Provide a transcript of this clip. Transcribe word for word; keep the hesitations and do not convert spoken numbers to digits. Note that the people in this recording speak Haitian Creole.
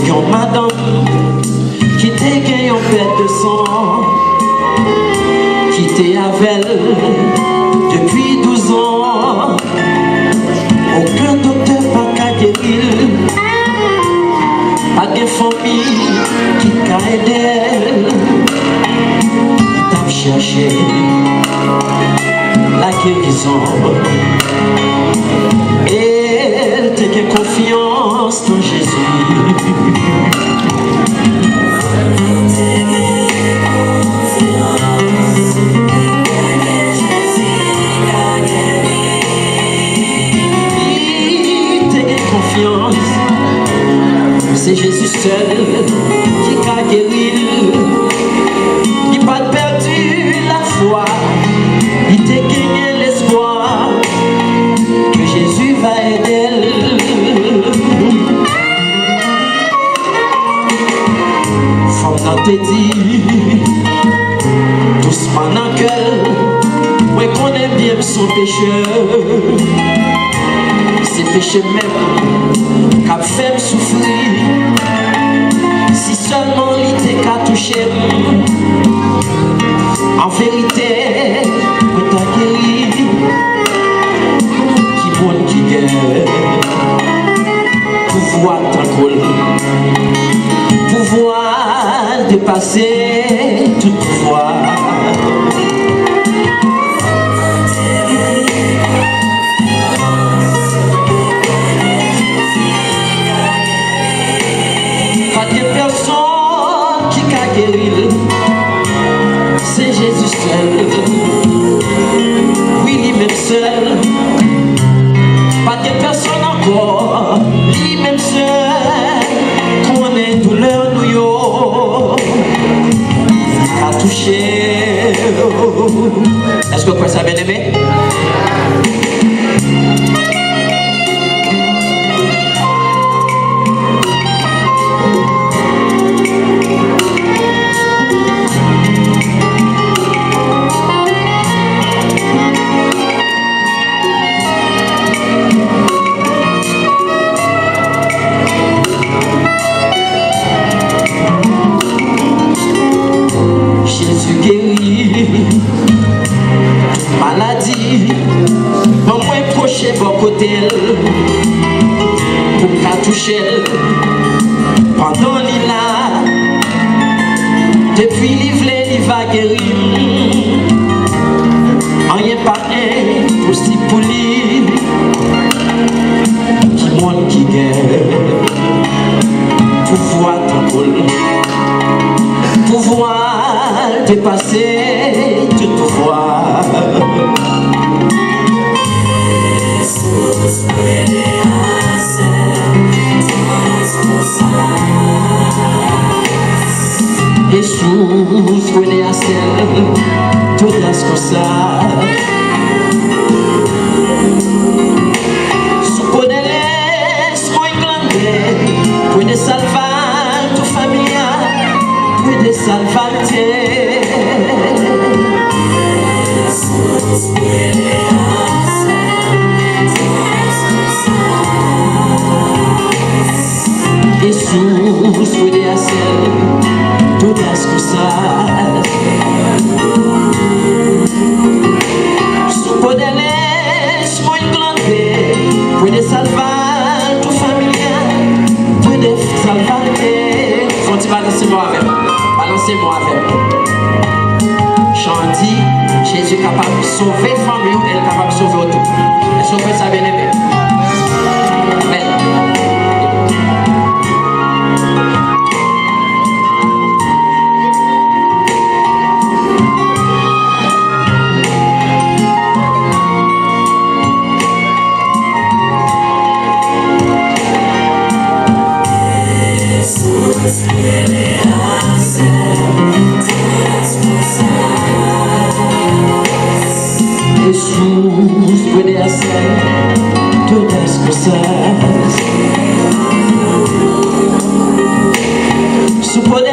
Yon madanm ki te gen yon pèt de san, ki te avè l depi douz an. Okenn doktè pa ka geri l. Pa gen fanmi ki ka ede l. Li t ap chèche lagerizon. E l te gen konfyans nan Jezi. Li te gen konfyans, se Jezi sèl ki ka geri l. Li pa t pèdi lafwa, li te genyen lespwa ke Jezi va ede l. Fanm nan te di dousman nan kè l, mwen konnen byen m se yon pechè. Se peche m menm k ap fè m soufri. Si sèlman li te ka touche m, an verite, mwen ta geri. Ki moun ki gen pouvwa tankou l? Pouvwa l depase tout pouvwa. Pa gen pèsonn ki ka geri l. Se Jezi sèl. Wi, li menm sèl. Pa gen pèsonn ankò. Li menm sèl konnen doulè nou yo. Li ka touche w. Èske w kwè sa, byeneme? Jezi geri tout maladi. Ban mwen pwoche bò kote l pou m ka touche l pandan li la. Depi li vle, li va geri m. Anyen pa enposib pou li. Ki moun ki gen pouvwa tankou l? Pouvwa l depase tout pouvwa. Jesús puede hacer todas cosas. Su poder es muy grande, puede salvar tu familia, puede salvarte. Jesús puede hacer todas cosas. Su poder es muy grande, puede salvar tu familia, puede salvarte. Fè yon ti balanse mo avè m. Balanse mo avè m. Chan an di, Jezi kapab sove fanmi w e l kapab sove w tou. Èske w kwè sa, byeneme? Amèn. Jesús puede hacer todas cosas. Su poder